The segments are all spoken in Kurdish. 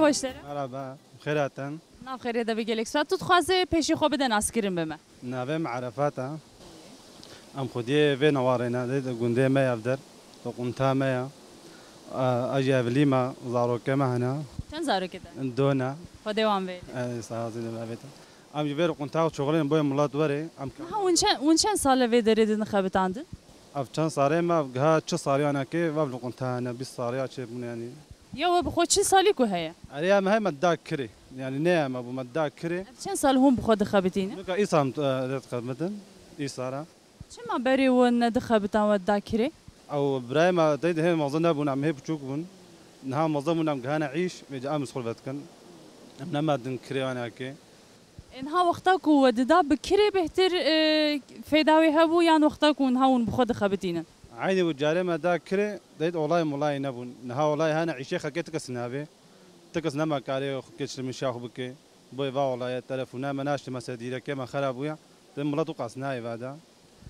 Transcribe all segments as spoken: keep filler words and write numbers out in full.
Baş te re. Merhaba, xêr hatin. Nav xêrê de bi gelek spas. Tu dixwazê pêşî xwe bide naskirin bi me. Navê me Erefat e. Em xwediyê vê newarê ne, dê gundê me ye ev der. Li qunta me ye. A, a jî evlî me, zarokê me hene. Çend zarokê te? Do ne. Xwedê wan vê. Ey, sağ olsun, evê te. Em ji vê li qunta çoxilên boyê milet werê. Em Niha hûn çend, hûn çend sal e vê derê din dixebitandin? Ev çend salê me, ev giha çi saliyan e ki, ev li qunta hene, bîst saliya çêbûne yanî. Ya we bi xwe çil salî ku heye? Erê, em heye me da kirê. Yanî ne em bû me da kirê. Ev çend sal hûn bi xwe dixebitînin? Nika îsal em, e, dixebitin. Îsal e. Çima berê we nedixebitan we da kirê? Ew birayê me tey de hê mezin nebûn, em hê biçûk bûn. Niha mezin bûn, em gihane îş, vêca em ji xwe vedikin. Em nemedin kirê anakê. Ê, niha wexta ku we dida bi kirê bêhtir, e, fêda wê hebû yan wexta ku niha hûn bi xwe dixebitînin? Eynî wî carê me da kirê, deyt olay molayê nebûn. Niha olay hene îşê xelkê ti kes nabe. Ti kes nema karê xwe geçirmişa xwe bike. Boy va olaya telefona me naşte mesela dîrekê me xera bûya. Te milet û qas nayê vada.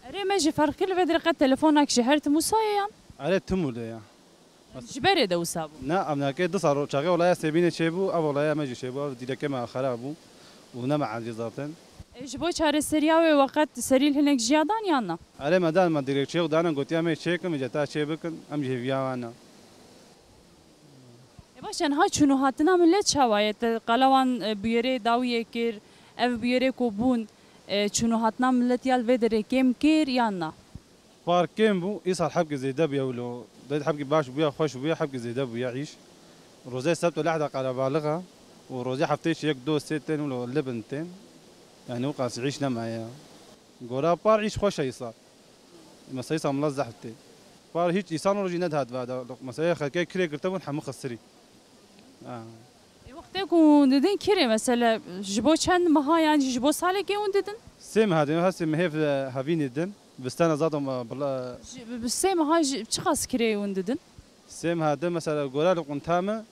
Erê me jî ferq kir li vê derê qet telefonak ji her tim wisa ye yan? Erê tim wile ya. Ji berê de wisa bû? Ne, em nake du sal çaxê olaya Sêbînê çêbû, ev olaya me jî çêbû, ev dîlekê me xera bû û ne me ezîz zaten. E, ji bo çareseriya wê we qet serî li hinek jiya dan yan na? Erê me dan me dilekçeyê û dane gotiya me çêkin, vêca ta çê bikin, em jî hêviya wan ne. E, baş e, niha çûn û hatina millet çawa ye? Te qala wan, e, bûyerê dawiyê kir, ev bûyerê ku bûn, e, çûn û hatina millet ya li vê derê kêm kir yan na? Par kêm bû, îsal hebkî zêde bûye wilo. Dayê hebkî baş bûye, xweş bûye, hebkî zêde bûye îş. Rojê sebt û lehda qerebalix e û rojê hefteyê çi yek do sê tên wilo libin tên. Yanî wqas îş nemaye. Gora par îş xweş e îsal. Mesela îsal milet zehf tê. Par hîç îsal rojî nedihat vada. Mesela xelkê kirê girtibûn hemû xisirî. Ha. E, wextê ku hûn didin kirê, mesela, ji bo çend meha yan jî ji bo salekê hûn didin? Sê meha didin, her sê mehê, e, hevînê din. Vistena zaten, e, bila Ji, bi, bi sê meha jî çiqas kirê hûn didin? Sê meha din, mesela, gora li qunta me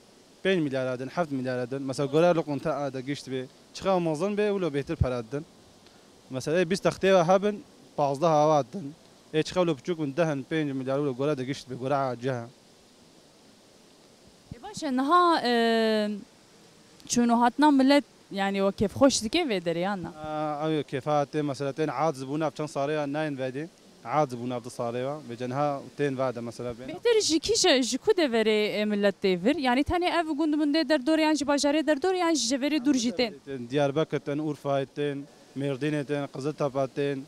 pênc milyara din, heft milyara din. Mesela, gora li qunta a de gişt bê. Çiqa mezin bê, wilo bêhtir para didin. Mesela, ê bîst textê ve hebin, pazdeh awa didin. Ê çiqa wilo biçûk bin, deh in, pênc milyar wilo gora de gişt bê, gora a cih e. E, baş e, niha, e, çûn û hatina millet, yanî, we kêfxweş dike vê derê yan na? A, ew kêfa tê, mesela, tên aciz bûn, ev çend salê ya nayên vedê. Aciz bûn ev du salê ya. Vêca niha tên vade, mesela, bên. Bêhtir ji kî, ji, ji ku deverê, e, millet tê vir? Yanî tenê ev gund min dê derdorê yan ji bajarê derdorê yan ji ceverê dûr jî tên? Tên, Diyarbekir tên, Urfayê tên, Mêrdînê tên, Qiziltepe tên.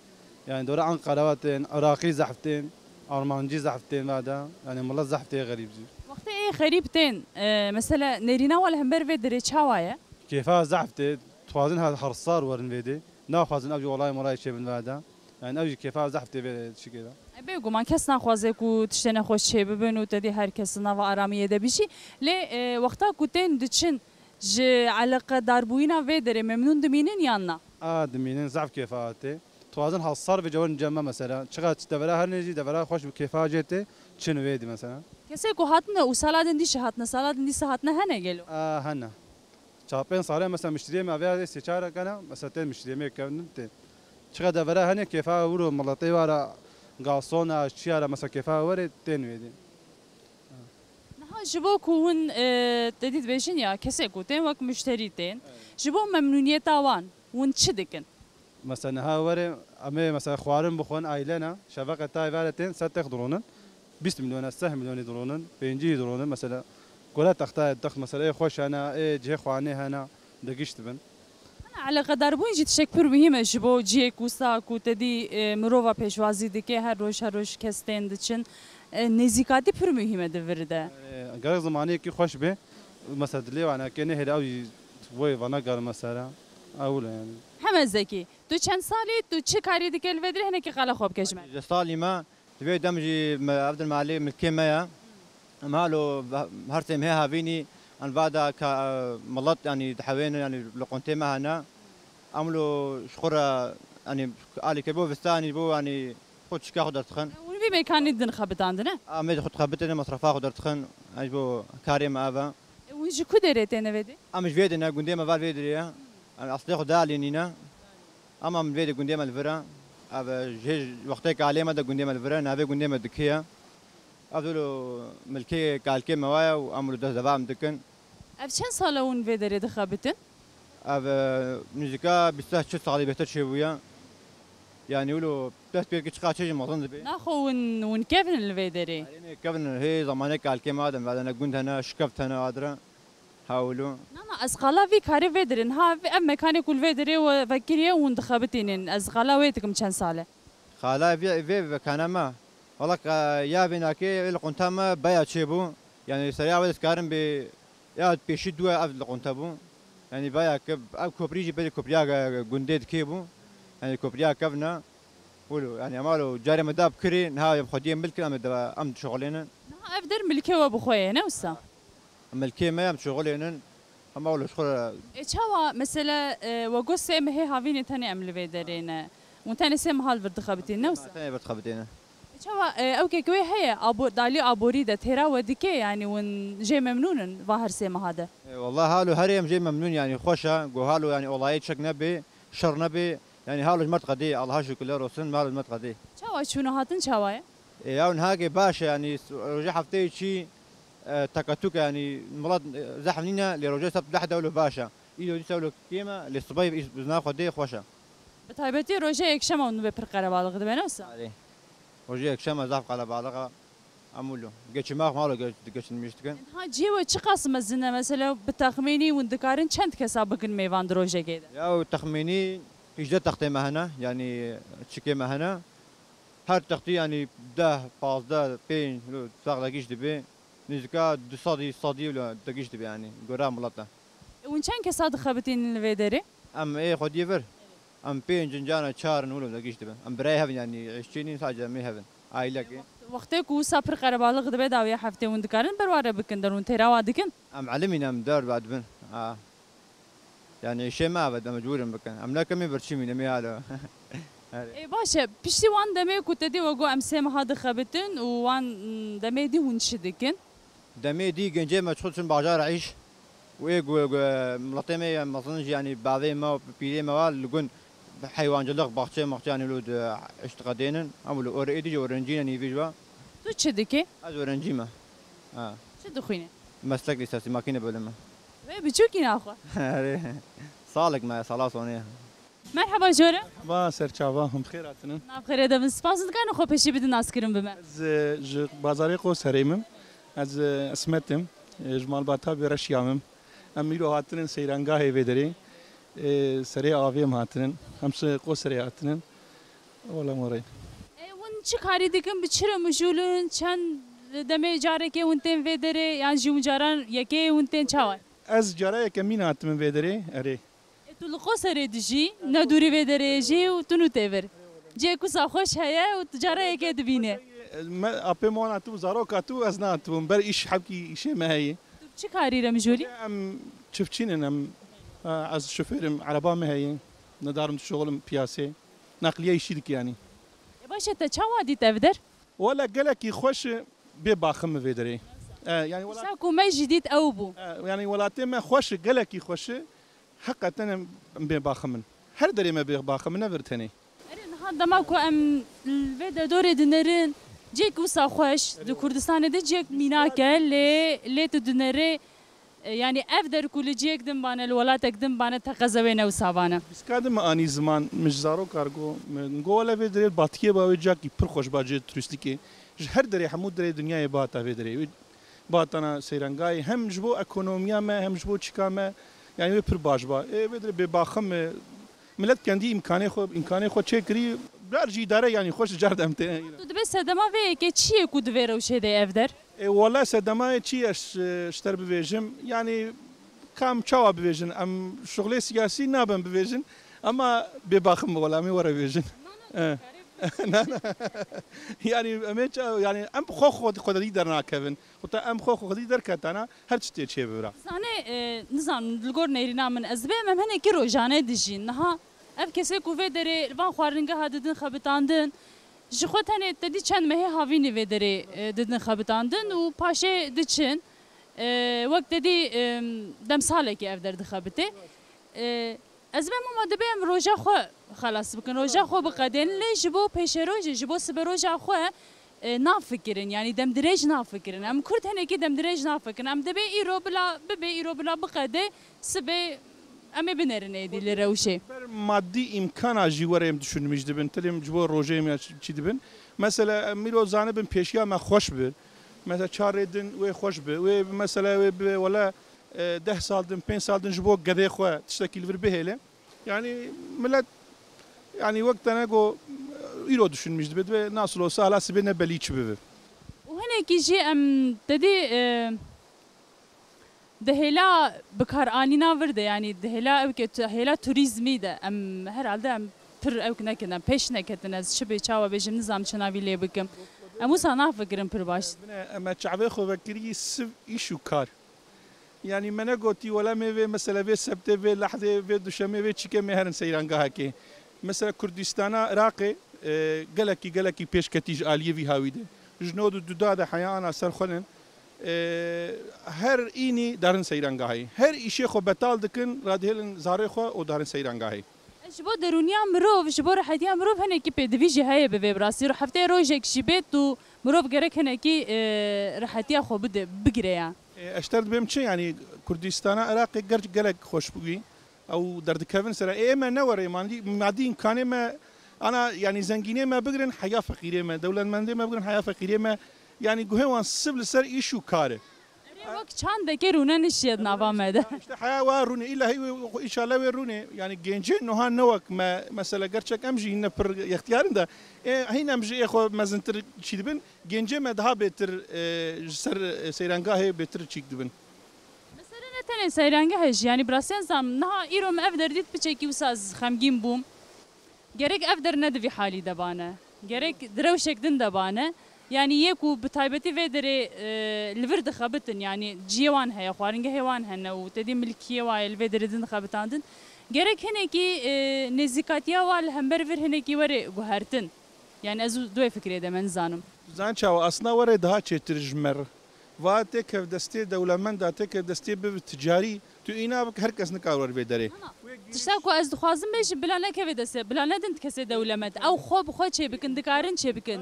Yanî dora Anqara ve tên, Iraqî zehf tên, Armancî zehf tên vada. Yanî millet zehf tê xerîb jî. Wextê ê xerîb tên, e, mesela nêrîna we li hember vê derê çawa ye? Kêfa zehf tê, dixwazin her, her sar werin vê dê. Naxwazin ev jî olayê molayê çêbin vada. Yanî ev jî kêfa zehf tê vê çikê de. E, bêguman kes naxwaze ku tiştê nexweş çêbibin û te dî her kes di nava aramiyê de bijî. Lê, e, wexta ku tên diçin, ji eleqedarbûyîna vê derê memnûn dimînin yan na? A, dimînin, zehf kêfa tê. Dixwazin hesar vêca werin cem me mesela. Çiqa devera herne jî, devera xweş bi kêfa cê tê, çin wê dî mesela. Kesê ku hatine û sala din dî jî hatine, sala din dîsa hatine hene gelo? A, hene. Çar pênc sale mesela miştiriyê me avê sê çar kena, mesela tên miştiriyê me kevin tên. Çiqa devera hene kêfa wiro miletê wara, garsona, çiyara mesela kêfa were tên wê dî. Niha ji bo ku hûn, e, te dî dibêjin ya, kesê ku tên wek muşterî tên, Evet. ji bo memnûniyeta wan, hûn çi dikin? Mesela niha were, em ê mesela xwarin bixwin, aîlena, şeveqe tayê vere tên, sed tex dironin, bîst milyona, seh milyonî dironin, pêncî dironin, mesela, gora textayê text, mesela, ê xweş hene, ê cihê xwarinê hene, digişt bin. Ana, eleqedarbûn jî tiştek pir muhîm e ji bo cihê ku sa ku te dî, e, mirova pêşwazî dike, her roj, her roj kes tên diçin. E, nêzîkatî pir muhîm e di vir de. E, gerek zimaniyekî xweş be. Mesela dilê wana ke nehêle ew jî boyê vana gar mesela. Ew le yani. Heme Zekî, tu çend salî, tu çi karî dike li vê dirê hinekî qala xwe bike ji me? Ji salî me, Di vê dem jî me, ev din malê milkê me ye. Em halo ve-, her sê mehê havînî, em vada ka, milet, yanî dihewênin, yanî li quntê me hene. Em lo ji xwe re, yanî alîkê bo vistanî, bo, yanî xwe çika xwe derdixin. Hûn vî mêkanî din xebitandine? Em ê xwe dixebitînin, mesrefa xwe derdixin. Em ji bo karê me ev e. E, hûn ji ku derê têne vê dê? Em ji vê dê ne, gundê me val vê derê ye. Em eslê xwe dalî nîne. Ama min vê de gundê me li vir e. Ev, e, ji hê wextê kalê me de gundê me li vir e. Navê gundê me Dikê ye. Ev dilo milkê kalkê me waye û em li dest devam dikin. Ev çend sal e hûn vê derê dixebitin? Ev, e, nêzîka bîst çil salî bêhtir çêbûye. Yanî wilo dest pê dike çiqa çê jî mezin dibe. Naxwe hûn, hûn kevin li vê derê? Erê, me kevin hê zamanê kalkê me adim vedene gund hene, şikeft hene adre. Hewlo. Na, na, ez qala vî karê vê derê. Niha ev mekanê ku li vê derê we vekiriye hûn dixebitînin. Ez qala wê dikim çend sal e. Xala vê, vê vekana me. Wala ka ya vê nakê, ê li qunta me baya çêbû. Yanî seriya wê dikarin bê, ya pêşî duwe ev li qunta bû. Yanî baya ke, ev koprî jî berî kopriya ge-, gundê dikê bû. Yanî kopriya kevna. Wilo, yanî ema lo carê me da bikirî, niha em xwediyê milkin, em ê de, em dişuxulênin. Niha ev der milkê we bi xwe ye, ne wisa? Milkê me em şixulênin, hema wilo ji xwe re. E, çawa, mesela, e, we got sê mehê havînê tenê em li vê derê ne? Hûn tenê sê meha li vir dixebitîn, ne wisa? Tenê vir dixebitîne. E, çawa, e, ew kek wê heye, abo-, dalî aborî de têra we dike, yanî hûn jê memnûn in va her sê meha de? E, wela halo herê em jê memnûn, yanî xweş e, go halo yanî olayê çek nebê, şer nebê, yanî halo ji me diqedê, Allaha şukirler olsun, halo ji me diqedê. Çawa çûn û hatin çawa ye? E, ew niha ke baş e, yanî s-, rojê hefteyê çî, e, tekatuk e, yanî milet, e, zehm nîne, lê rojê seb deh de wilo baş e. Îro dîsa wilo kêm e, lê sibay î-, bi nav Xwedê xweş e. Bi taybetî rojê yekşema hûn vê pir qerebalix dibe, ne wisa? Erê. Rojê yekşema zaf qerebalix e. Em wilo. Geçîma xwe malo geç-, geçinmiş dikin. Ha, cihê we çiqas mezin e? Mesela bi texmînî hûn dikarin çend kesa bikin mêvan di rojekê de? Ya, texmînî hîjdeh textê me hene, yanî çikê me hene. Her textî yanî deh, pazdeh, pênc, wilo sax de gîş dibe. Nêzîka du sedî, sedî wilo de gîş dibe yanî. Gora mileta. E, hûn çend kesa dixebitînin li vê derê? Em ê xwediyê vir. Em pênc in, cana çar in, wilo de gîş dibin. Em birayê hev in, yanî îşçî nîn, sadece em ê hev in. Aîlekê. Wextê ku wisa pir qerebalix dibe dawiya heftê hûn dikarin berware bikin der hûn têra wa dikin? Em elimîn em der ve dibin. Ha. Yanî îşê me eve de mecbûr in bikin. Em nekim ê birçî mîn, em ê halo. Erê. Ê, baş e. Piştî wan demê ku te dî we got em sê meha dixebitin û wan, mm, demê dî hûn çi dikin? Demê dî gencê me çixû çin bajara îş û ê gu-, gu-, miletê me yên mezin jî, yanî bavê me û pîrê me wa li gund heywancılık, baxçe maxçe, yanî wilo di îş diqedênin. Em wilo ore-, êdî jî öğrencî ne nîvî ji wa. Tu çi dikî? Ez öğrencî me. Ha. Çi dixwînî? Meslek lisesi, makine bölümü. Wê biçûkî naxwe. Erê. Salek me, sala sonê. Merheba jore. Merheba, serçava, hûn bi xêr hatinin. Nav xêrê de bin. Spas dikan xwe pêşî bidin naskirin bi me. Ez, e, ji bazarê Qoserê me. Ez, e, Ismet im. E, ji malbata Bêreşiya me. Em îro hatinin seyrangahê vê derê. E, serê avê em hatinin. Em ji Qoserê hatinin. Wala morê. E, hûn çi karî dikin, bi çi re mijûl in? Çend demê carekê hûn tên vê derê? Yan jî hûn caran yekê hûn tên çawa? Ez cara yekemîn hatime vê derê, erê. E, tu li Qoserê dijî, ne dûrî vê derê jî û tu nû tê vir. Cihê kusa xweş heye û tu cara yekê dibînî. Me apê me wan hatibû, zarok hatibû, ez nehatibûm. Ber îş, hebkî îşê me heye. Tu bi çi karî re mijûlî? Em çiftçî ne, em, e, ez şofêr im, ereba me heye. Nedarim dişuxulim piyasê. Naqliye îşî dike yanî. E, baş e, te çawa dît ev der? Wele gelekî xweş e, bê baxim e vê derê. E, yanî wela- Tişta ku me jî dît ew bû. E, yanî welatê me xweş e, gelekî xweş e. Heqeten em bê baxim in. Her derê me bê baxim in, ne vir tenê. Erê, niha dema ku em li vê derdorê dinerin, cihek wisa xweş, di Kurdistanê de cihek mînak e, lê, lê tu dinerê, e, yanî ev der ku li cihek din bane, li welatek din bane, teqeze wê ne wisa bane. Pîska de me anî ziman, min ji zarok kar got, min got, wele vê derê batiyê ba wê cihekî pir xweş ba cihê turîstîkê. Ji her derê, hemû derê dinyayê bata vê derê. Wê batana seyrangayê, hem ji bo ekonomiya me, hem ji bo çika me, yanî wê pir baş ba. Ê, vê derê bêbaxim e. Milet kendî îmkanê xwe, îmkanê xwe çêkirî, car jî îdare, yanî xweş car dem tê. Tu dibê sedema vê yekê çi ye ku di vê rewşê de ev der? E, wela sedema ye çi ye, ş-, ji te re bivêjim, yanî kam çawa bivêjin, em şuxlê siyasî nabin bivêjin, ema bêbaxim wela, em ê were bêjin. Na, na, e. Na, na. Yanî em ê ça-, yanî em xwe, xwe, xwedî dernakevin. Xweta em xwe, xwedî derketana, her çi tê çê bibira. Zanê, e, nizanim, li gor nêrîna min ez bêm, em hinekî rojane dijîn. Niha ev kesê ku vê derê li van xwaringeha didin xebitandin, ji xwe tenê te dî çend mehê havînî vê derê, e, didin xebitandin û paşê diçin, e, wek te dî, e, demsalekê ev der dixebitê. E, ez bêm ama dibê em roja xwe xelas bikin, roja xwe biqedênin, lê ji bo pêşerojê, ji bo siberoja xwe, e, nafikirin, yanî demdirêj nafikirin. Em Kurd hinekî demdirêj nafikirin. Em dibê îro bila bibe, îro bila biqede, sibê em ê binerin êdî li rewşê. Ber madî îmkana jî were em düşünmîş dibin. Tilêm ji bo rojê em ya çi, çi dibin. Mesela em îro zanibin pêşiya me xweş bi. Mesela çarê din wê xweş bi. Wê mesela wê bi wele, e, deh sal din, pênc sal din ji bo gedê xwe tiştekî li vir bihêle. Yani millet, yani wek te ne go, îro düşünmîş dibe, dibe nasıl olsa hala sibê ne belî çi bibe. Û hinekî jî em te dî, e, di hêla bikaranîna vir de, yanî di hêla ew ke tu-, hêla turîzmî de em herhalde em pir ew nekin, em pêş neketin, ez çi bê çawa bêjim, nizam çi navî lê bikim. Em wisa nafikirin pir baş. Bine, em çavê xwe vekirî siv îş û kar. Yanî me negotî wela me vê mesela vê sebtê, vê lehdê, vê duşemê, vê çîkê me herin seyrangahekê. Mesela Kurdistana Iraqê, e, gelekî, gelekî pêşketî ji aliyê vî hawî de. Ji nod û du da de heya ana ser xwe nin. E, her înî darin seyrangahê. Her îşê xwe betal dikin, radihêlin zarê xwe û darin seyrangahê. Ji bo derûniya mirov, ji bo rehetiya mirov hinekî pêdivî jî heye bi vê bi rastî. Hefteyê rojek jî bêt û mirov gerek hinekî, e, rehetiya xwe bide, bigire ya. E, ez ter dibêm çi, yanî Kurdistana Iraqê ger-, gelek xweş bûyî. Ew derdikevin sere. Ê, ê me ne were, madî, madî îmkanê me, ana, yanî zengînê me bigirin, heya feqîrê me, dewletmendê me bigirin, heya feqîrê me. Yanî guhê wan siv li ser îş û kar e. Erê, wek çandekê rûne nişiye di nava me de. İşte heya wa rûne, îlla hî wê, înşallah wê rûne. Yanî gencê niha ne wek me, mesela gerçek em jî hîne pir yextiyar in de. Ê, hîn em jî ê xwe mezintir çî dibin. Gencê me daha bêtir, e, ji ser, e, seyrangahê bêtir çîk dibin. Mesele ne tenê seyrangehê jî, yanî bi rastî ez zam, niha îro min ev der dît piçekî wisa ez xemgîn bûm. Gerek ev der ne di vî halî de bane. Gerek di rewşek din de bane. Yanî yê ku bi taybetî vê derê, e, li vir dixebitin, yanî ciyê wan heye, xwaringehê wan hene û tedî milkiyê wan ye li vê derê din dixebitandin. Gerek hinekî, e, nêzîkatiya wan li hember vir hinekî were guhertin. Yani ez di wê fikrê de me nizanim. Zan çawa, aslında were daha çêtir ji me re. Va têkev destê dewlemenda, têkev destê bi ticarî, tu îna bik, her kes nikar wer vê derê. Tişta ku ez dixwazim bêjim, bila nekeve destê, bila nedin kesê dewlemend. Ew xwe bi xwe çê bikin, dikarin çê bikin.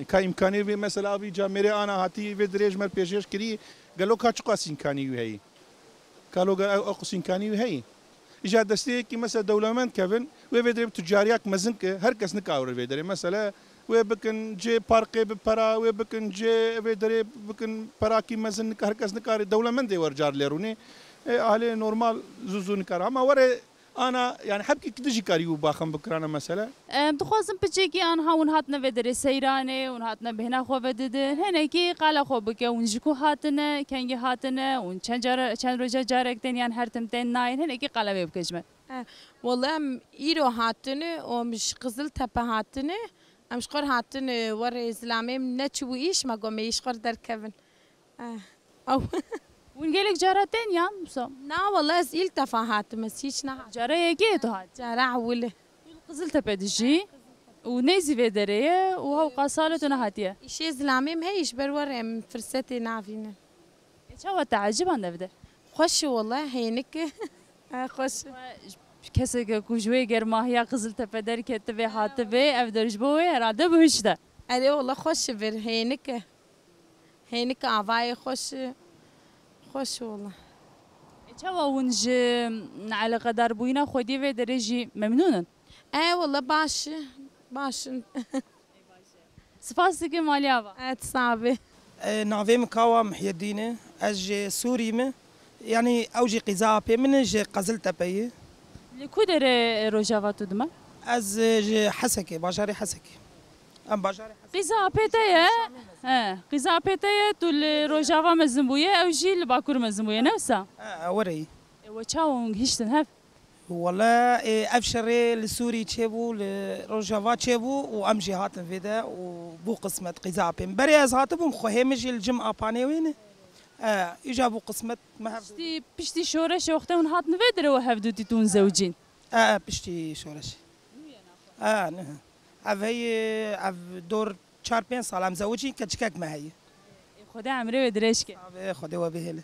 Ka îmkanê vê mesela vî camêrê ana hatî vê dirêj me pêşêş kirî, gelo ka çiqas îmkanî wî heyî? Kalo ge ew, ew qisînkanî wî heyî. Îja desteyekî mesela dewlemend kevin, wê vê derê bi tucariyak mezin ke, her kes nikare vê derê. Mesela wê bikin cê parkê bi pera, wê bikin cê vê derê bikin perakî mezin, nika-, her kes nikare dewlemendê wer car lê rûnê. E, ahlê normal zû zû nikare. Ama were ana, yani hepkî dijî karî û baxin bikirana mesela. Em, dixwazim piçekî anha hûn hatine vê derê seyranê, hûn hatine bêhna xwe vedidin. Hinekî qala xwe bike, hûn ji ku hatine, kengî hatine, hûn çend cara, çend roja carek tên yan her tim tên nayên, hinekî qala vê bike ji me. Eh, wele em îro hatine û em ji Qiziltepe hatine. Em ji xwe re hatine, werê zilamê min neçibû îş, me got me îş xwe re derkevin. Eh, ew. Hûn gelek cara tên yan, wisa? Na, wele ez îlk defa hatim, ez hîç nehat. Cara yekê tu hat? Cara ewil e. Tu li Qiziltepe dijî û nêzî vê derê ye û hewqa sal e tu nehatiye? Îşê zilamê min heye, ji ber were em firsetê navînin. E, çawa te eciban ev der? Xweş e wele, hênik e. Ha, xweş e. Keseke ku ji wê germahiya Qiziltepe derketibe, hatibe, ev der ji bo wê herhalde bihişt e. Erê wele xweş e vir, hênik e. Hênik avayê xweş, xweş wele. E, çawa hûn ji eleqedarbûyîna xwediyê vê derê jî memnûn in? E, wele baş, baş in. Spas dikim, alî ava. E, tu sax bî. E, navê min Kawa Mihyedîn e. Ez ji Sûrî me. Yanî ew jî qîza apê min e, ji Qeziltepe ye. Li ku derê Rojava tu dime? Ez, e, ji Hesekê, bajarê Hesekê. Em bajarê Hesekê. Qîza apê te ye? He, qîza apê te ye, tu li Rojava mezin bûye, ew jî li Bakur mezin bûye, ne wisa? He, were yî. E, we çawa hûn gihîştin hev? Wele, e, ev şerê li Sûrî çêbû, li Rojava çêbû û em jî hatin vê de û bû qismet qîza apê min. Berê ez hatibûm, xwehê min jî li cim apanê wê ne. E, îja bû qismet me hev. Piştî, piştî şoreşê wextê hûn hatin vê derê we hevdûtî tûn zewicîn? E, e, piştî şoreşê. E, ne. Ev heye, ev dor çar pênc sal em zewicîn, keçikek me heye. Xwedê emrê wê dirêj ke. Tabii, Xwedê we bihêle.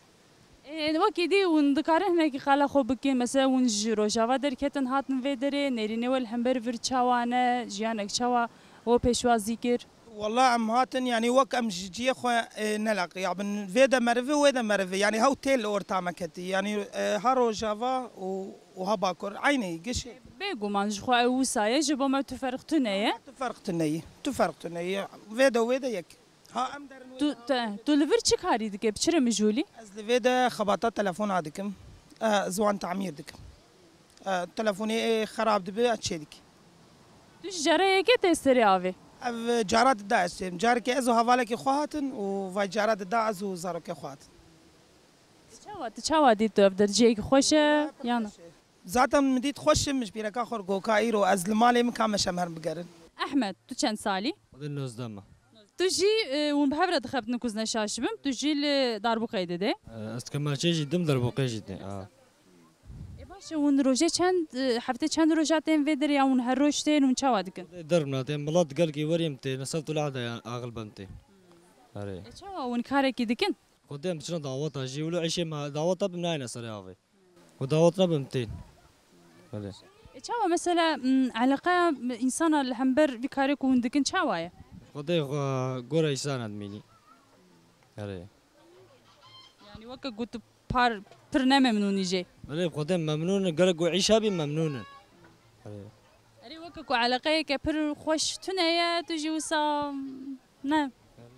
Ê, wekî dî hûn dikarin hinekî qala xwe bikin, mesela hûn ji Rojava derketin hatin vê derê, nêrînê we li hember vir çawa ne, jiyanek çawa we pêşwazî kir? Walla em hatin, yanî wek em ji ciyê xwe, e, neleqiyabin. Vê de merive, wê de merive. Yanî hew tê li orta me ketî. Yanî, e, ha Rojava û, û ha Bakur. Eynî gişê. Bêguman ji xwe ew wisa ye, ji bo me tu ferq tune ye. Tu ferq tune ye. Tu ferq tune ye. Vê de wê de yek. Ha em derin wê Tu, de. tu, tu li vir çi karî dike? Bi çi re mijûlî? Ez li vê de xebata telefona dikim. E, ziwan tamîr dikim. E, telefonê xerab dibe, ez çê dikim. Tu ji cara yekê tê serê avê? Ev cara dida ez têm. Carekê ez û hevalekê xwe hatin û vay cara dida ez û zarokê xwe hatin. Çawa, tu çawa dît tu ev der? Cihekî xweş e, yan? Zaten min dît xweş e, min ji pîreka xwe re got ka îro ez li malê min ka me şem herin bigerin. Ehmed, tu çend salî? Xwedê nozdeh me. Tu jî, e, hûn bi hev re dixebtin ku ez neşaş bim, tu jî li Darbûqeyê didê? E, ez kemerçê jî dim, Darbûqê jî dê. A. E, baş e, hûn rojê çend, e, heftê çend roja tên vê derê ya hûn her roj tên, hûn çawa dikin? Xwedê derm na tên, milet gelkî werî em tê, ne sev tu lehde ya axil bem tê. Erê. E, çawa hûn karekî dikin? Xwedê em diçin daweta jî, wilo îşê me, daweta bim nayne serê avê. Û dawet nebim tên. Belê. E, çawa mesela, m, eleqeya, m, însana li hember vî karê ku hûn dikin çawa ye? Xwedê xwe gora însana dimînî. Erê. Yanî weke ku tu par pir ne memnûnî jê? Belê, xwedê memnûn in, gerek ku îşa bî memnûn in. Erê. Erê, weke ku eleqeyeke pir xweş tune ye, tu jî wisa ne,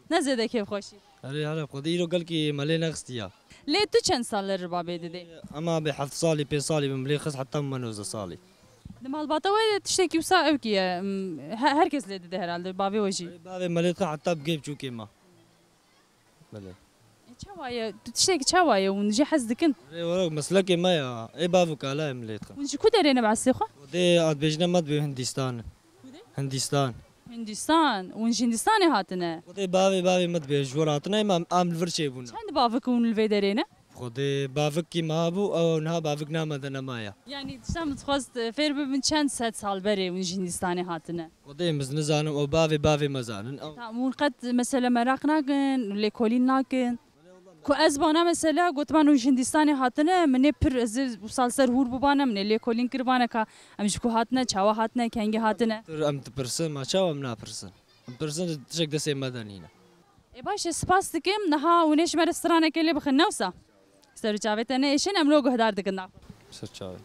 ne zêde kêfxweşî. Erê, hele xwedê îro gelkî me lê nexistiya. Lê tu çend sal li Ribabê didê? Ema bê heft salî, pênc salî bim lê xist heta me nozdeh salî. Di malbata we de tiştekî wisa ew kî ye, m, he-, her kes lê dide herhalde, bavê we jî. Erê, bavê me lê dixe heta bi gê biçûkê me. Belê. E, çawa ye? Tu tiştekî çawa ye? Hûn jê hez dikin? Erê, were meslekê me ya. Ê bav û kala em lê dixe. Hûn ji ku derê ne behsê xwe? Xwedê ad bêjine me dibê Hindistan. Hindistan. Hindistan. Hûn ji Hindistanê hatine? Xwedê bavê bavê me dibê ji wir hatine, em, em li vir çêbûne. Çend bavik hûn li vê derê ne? Xwedê bavikî me hebû, ew niha bavik name de nemaye. Yanî tişta min dixwest fêr bibin çend sed sal berê hûn ji Hindistanê hatine? Xwedê min nizanim, ew bavê bavê me zanin. Ew Tamam, hûn qet mesela meraq nakin, lêkolîn nakin? Ku ez bana mesela gotiman hûn ji Hindistanê hatine, min ê pir ez ê wisa li ser hûr bibane, min ê lêkolîn kiribane ka em ji ku hatine, çawa hatine, kengî hatine? Em dipirsin, ma çawa em napirsin? Em pirsin tiştek destê me de nîne. Ê baş e, spas dikim. Niha hûn ê ji me re stranekê lê bixin, ne wisa? Ser û çavê te neêşin, em lo guhdar dikin da. Ser çavê.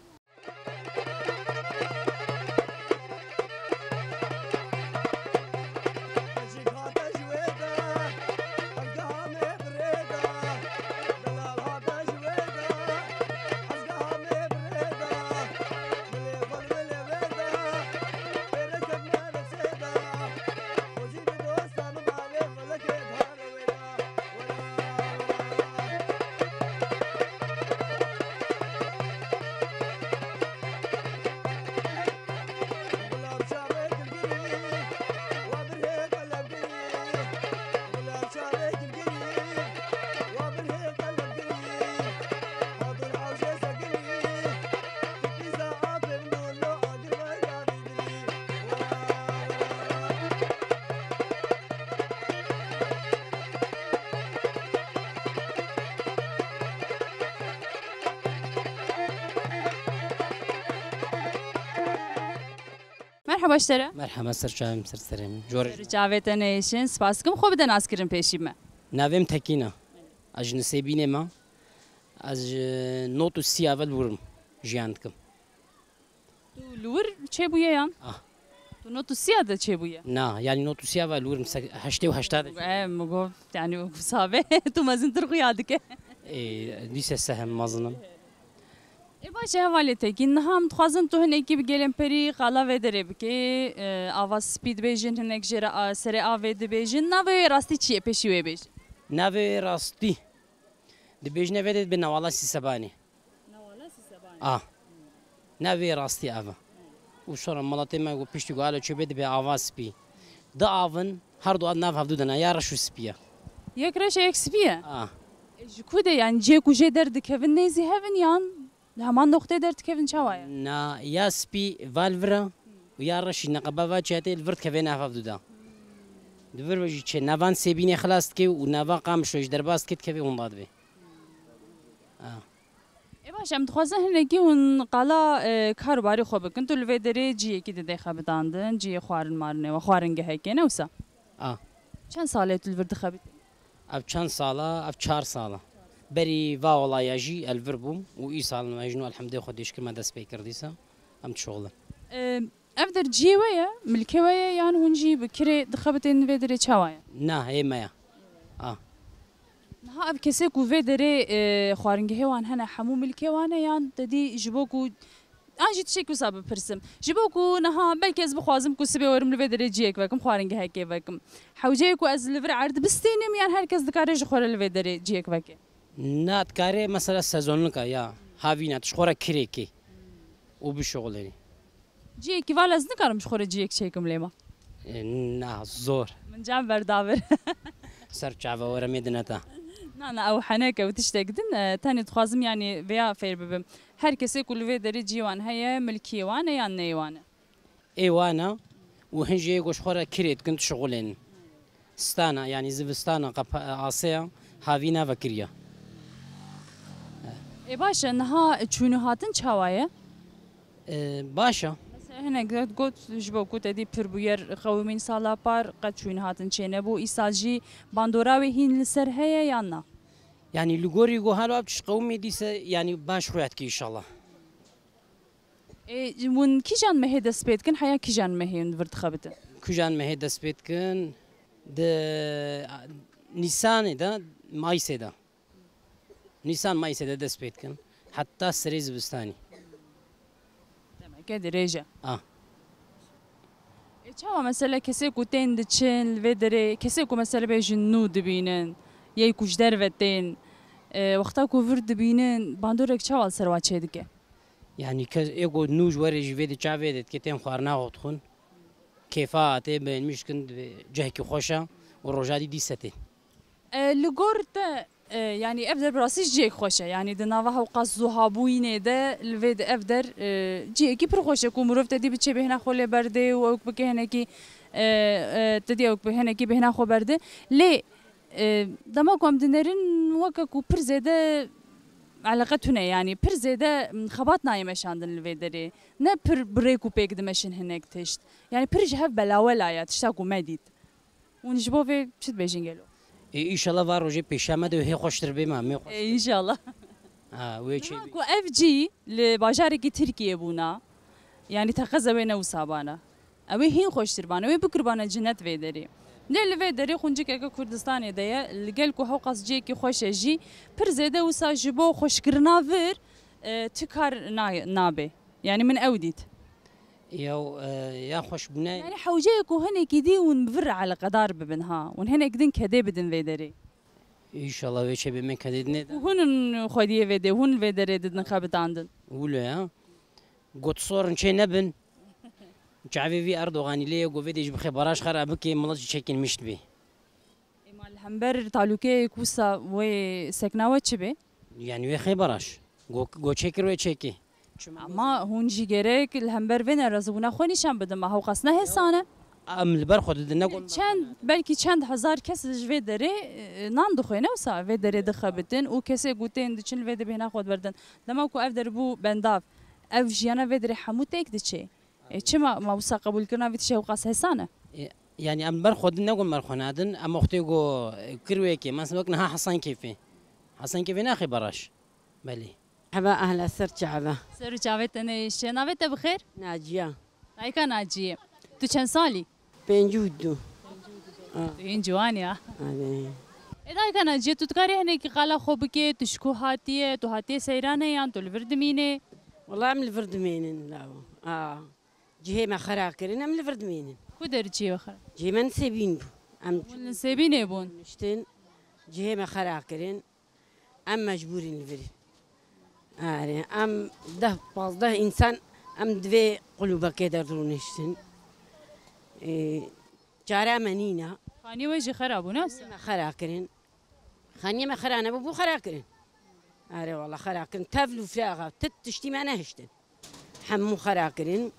Merhaba ji te re. Merhaba, ser çavê min, ser serê min. Jorê Ser çavê te neyêşin, spas dikim. Xwe bide naskirin pêşî me. Navê min Tekîn e. Ez ji Nisêbînê me. Ez ji not û sî ve li wir im jiyan dikim. Tu li wir çêbûye yan? Ah. Tu not û sî de çêbûye? Na, yanî not û sî ve li wir im, se-, heştê û heşta de. E, min got, yanî wek sabe, tu mezintir xuya dike. Ê, dîse sehem mezin im. Ê, baş e, hevalê Tekîn, niha em dixwazin tu hinekî bi gelemperî qala vê derê bikê, e, ava spî dibêjin, hinek jê re a-, serê avê dibêjin. Navê wê rastî çi ye, pêşî wê bêjin? Navê wê rastî dibêjine vê de dibe Newala Sîsebanê. Newala Sîsebanê. A. Navê wê rastî ev e. Û şora miletê me ku piştî ku alo çêbê dibe ava spî. Di av in, her du av nav hevdû de ne, ya reş û spî ye. Yek reş e, yek spî ye? A. E, ji ku de, yanî cihê ku jê derdikevin nêzî hev in yan li heman noqtê derdikevin, çawa ye? Na, ya spî va li vir e û ya reş jî neqeba va çiyatê li vir dikeve nav hevdû de. Di vir ve jî çê nava Nisêbînê xilas dike û nava Qamişlo jî derbas dike dikeve winda dibe. A. Ê baş, em dixwazin hinekî hûn qala, e, kar û barê xwe bikin. Tu li vê derê cihekî didê xebitandin, cihê xwarin marinê we, xwaringehekê, ne wisa? A. Çend sal e tu li vir dixebitî? Ev çend sal e? Ev çar sal e. Berî va welaya jî ez li vir bûm û îsal me ji nû elhamdê Xwedê şikir me dest pê kir dîsa. Em dişuxulin. Ev der cihê we ye, milkê we ye yan hûn jî bi kirê dixebitên vê derê çawa ye? Na, hê me ye. A. Niha ev kesê ku vê derê e, xwaringehê wan hene hemû milkê wan e yan te dî ji bo ku an jî tiştek wisa bipirsim. Ji bo ku niha belkî ez bixwazim ku sibê werim li vê derê cihek vekim, xwaringehekê vekim. Hewceyê ku ez li vir erd bistînim yan her kes dikare ji xwe re li vê derê cihek veke? Na, dikare mesela sezonlika ya havîna tu ji xwe re kirêkê û bişuxulênî. Cihekî vala ez nikarim ji xwe re cihek çêkim lê ma. E, na, zor. Min cem berdavir. Ser çava were mê dineta. Na na ew henek ew tiştek din e, tenê dixwazim yanî vêya fêr bibim. Her kesê ku li vê derê cî wan heye, milkî wan e yan neyê wan e? Ê wan e û hin jî yê ku ji xwe re kirê dikin dişuxulênin. Stana, yanî zivistana qepa-, aseya havî navekiriya. Ê baş e, niha çûn û hatin çawa ye? E, baş e. Mesela hinek got ji bo ku te dî pir bûyer qewimîn sala par qet çûn hatin çênebû. Îsal jî bandora wê hîn li ser heye yan na? Yanî li gorî ku halo ev tişt qewimê dîse yanî baş xuya dike înşallah. Ê, hûn kîjan mehê dest pê dikin heya kîjan mehê hûn vir dixebitin? Kîjan mehê dest pê dikin? Di Nîsanê de, Mayîsê de. Nîsan Mayîsê de dest pê dikin. Heta serê zivistanî. Demeke dirêj e. A. Ê, çawa mesele kesê ku tên diçin li vê derê, kesê ku mesele bêjin nû dibînin, yê ku ji derve tên, e, wexta ku vir dibînin, bandorek çawa li ser wa çêdike? Yanî kes ê ku nû ji werê ji vê de çavê de dike tên xwarina xwe dixwin. Kêfa hatê beğenmiş dikin, cihekî xweş e û roja dî dîse tên. E, li gor te, e, yanî ev der bi rastî jî cihek xweş e. Yanî di nava hewqas zuhabûyînê de li vê de ev der, e, cihekî pir xweş e ku mirov te dî biçe bêhna xwe lê berdê û ew bike hinekî, e, e, te dî ew hinekî bêhna xwe berdê. Lê, e, dema ku em dinerin weke ku pir zêde eleqe tune, yanî pir zêde, m, xebat nayê meşandin li vê derê. Ne pir bi rêk û pêk dimeşin hinek tişt. Yanî pir ji hev belawela ye, tişta ku me dît. Hûn ji bo vê çi dibêjin gelo? Ê, înşallah va rojê pêşiya me de hê xweştir bê me, mê xweş. Ê, înşallah. Ha, wê çê bî. Ku ev cî li bajarekî Tirkiyê bûna, yanî teqeza wê ne wisa bana. Ew ê hîn xweştir bana, wê bikir bana cinet vê derê. Lê li vê derê xûncikeke Kurdistanê de ye, li gel ku hewqas ciyekî xweş e jî, pir zêde wisa ji bo xweşkirina vir, e, ti kar na-, nabe. Yanî min ew dît. Ew, e, ya xweş bûne. Yanî hewceyê ku hinekî dî hûn bi vir re eleqedar bibin ha. Hûn hinek din kedê bidin vê derê. Înşallah wê çê bê me kedê dinê de. Û hûn in xwediyê vê dê, hûn vê derê didin xebitandin. Wilo ya. Got sorin çê nebin. Çavê vî Erdoganî lê ye, got vê dê ji bixê baraj xera bikê, milet ji çekên mişt bê. Ê ma li hember talûkeyê ku wisa wê sekna we çi bê? Yanî wê xê baraj. Go, go çêkir wê çêkê. Ama hûn jî gerek li hember vê nerazîbûna xwe nîşan bidin, ma hewqas ne hêsan e. Em li ber xwe didin, ne got. Çend, belkî çend hezar kes ji vê derê, e, nan dixwê, ne wisa vê derê dixebitin û kesê ku tên diçin li vê dibêhna xwe diberdin. Dema ku ev der bû bendav, ev jiyana vê derê hemû têk diçê. E, çima ma wisa qebûlkirina vî tiştê hewqas hêsan e? E, yanî em ber xwe din negon ber xwe nadin, em wextê ku, e, kir wê yekê, mesela wek niha Hesen Keyfê. Hesen Keyfê naxê baraj. Belê. Heva ehla ser çava. Ser û çavê te neyêşe. Navê te bi xêr? Naciya. Dayika Naciyê. Tu çend salî? Pêncî û du. Tu hîn ciwan ya. Erê. Ê dayika Naciye, tu dikarî hinekî qala xwe bikê, tu ji ku hatiye, tu hatiye seyrane yan tu li vir dimînê? Wela em li vir dimînin lawo. A, cihê me xera kirin, em li vir dimînin. Ku der cihê we xera? Cihê me Nisêbîn bû. Em Hûn Nisêbînê bûn? Niştin, cihê me xera kirin. Em mecbûr in li vir in. Erê, em deh pazdeh însan em di vê qulûbekê de rûniştin. Ê, çare me nîne. Xaniyê we jî xera bû, ne wisa? Xaniyê me xera kirin. Xaniyê me xera nebû, bû xera kirin. Erê wala xera kirin. Tevl û firaxa, ti tiştî me nehiştin. Hemû xera kirin.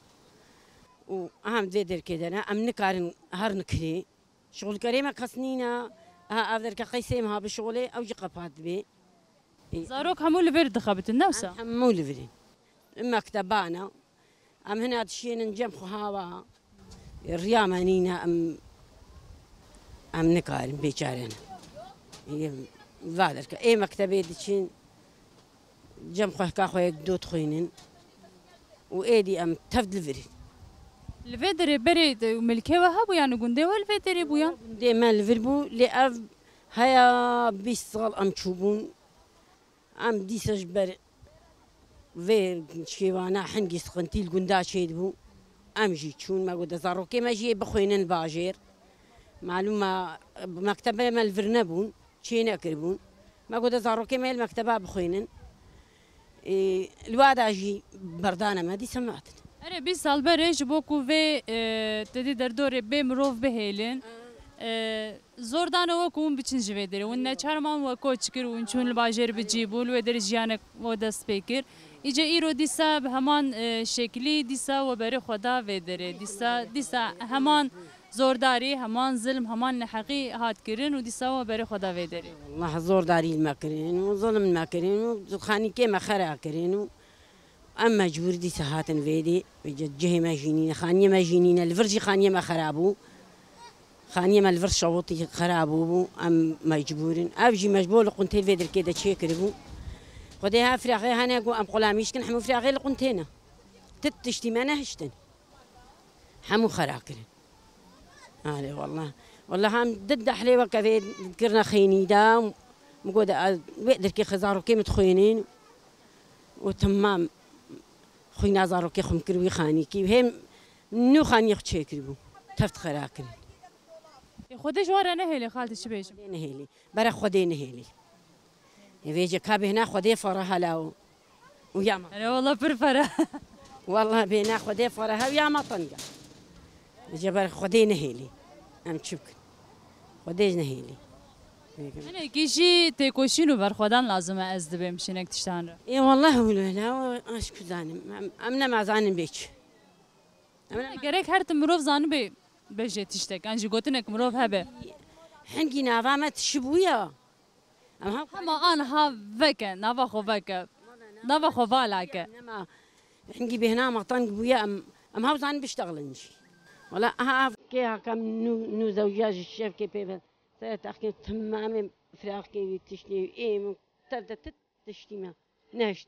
Û em di vê derkê de ne, em nikarin herin kirê. Şixulkerê me kes nîne. Eha ev derke qey sê meha bişixulê, ew jî qepat dibê. Ê, Zarok hemû li vir dixebitin, ne wisa? Em hemû li vir in. Em mektebane. Em hina dişênin cem xwe hawa. Ê, riya me nîne, em Em nikarin, bêçare ne. Ê, va derke. Ê mektebê diçin, cem xwehka xwe yek do dixwînin û êdî em tev dilivirin. Li vê derê berê de milkê we hebû, yani gundê we li vê derê bû yan? Gundê me li vir bû, lê ev heya bîst sal em çûbûn. Em dîsa ji ber vê şêwana hingî siqintî li gunda çêdibû. Em jî çûn, me got, de zarokê me jî ê bixwînin bajêr. Malûm me, mektebê me li vir nebûn, çê nekiribûn. Me got, de zarokê me yê li mekteba bixwînin. Ê, li wada jî berdane me, dîsa me hatin. Erê, bîst sal berê ji bo ku vê, e, tedî derdorê bê mirov bihêlin, e, zor dane we ku hûn biçin ji vê derê. Hûn neçar man we koç kir, hûn çûn li bajêr bi cî bû, li wê derê jiyanek we dest pê kir. Îce îro dîsa bi heman, e, şeklî dîsa we berê xwe da vê derê. Dîsa, dîsa heman zordarî, heman zilm, heman neheqî hat kirin û dîsa we berê xwe da vê derê. Wallah zordarî me kirin û zilm me kirin û xanîkê me xera kirin û em mecbûr dîsa hatin vê dê. Vêce cihê me jî nîne, xaniyê me jî nîne, li vir jî xaniyê me xera bû. Xaniyê me li vir şewitî xera bûbû, em mecbûr in. Ev jî me ji bo li quntê vê dirkê de çêkiribû. Xwedê her firaxê hene ku em xulamîş kin, hemû firaxê li quntê ne. Ti tiştî me nehiştin. Hemû xera kirin. Erê wallah. Wallah em di dehlê weke vê kirine xênî de. Min got, ez wê dirkê xwe zarokê min dixwînin û temam xwîna zarokê xwe min kir wî xanîkî. Hêm nû xaniyê xwe çêkiribû. Teft xera kirin. Ê, Xwedê ji we re nehêlê, xaltî çi bêjim? Xwedê nehêlî. Bere Xwedê nehêlî. Ê, vêce ka bêhna Xwedê fere hela û, û ya me. Erê, wala pir fere. Wala bêhna Xwedê fere hev ya me tenga. Vêce ber Xwedê nehêlî. Em çi bikin? Xwedê ji nehêlî. Hinekî jî têkoşîn û berxwedan lazim e, ez dibêm şinek tiştan re. Ê, wala hûn öyle, o aşk zanim. Em, em nema zanin bê çi. Em nema Gerek her tim mirov zanibê bêje tiştek, an jî gotinek mirov hebe. Hingî nava me tişi bûya. Em ha Hema an ha veke, nava xwe veke, nava xwe vala ke. Nema hingî bêhna me teng bûye, em, em ha zanin biştexlin jî. Wala ha kê hakem nû, nû zewciya ji şevkê pê ve. Ser texkê temamê firaxkê wî tiştê wî êm tev de tit tiştî me. Nehişt.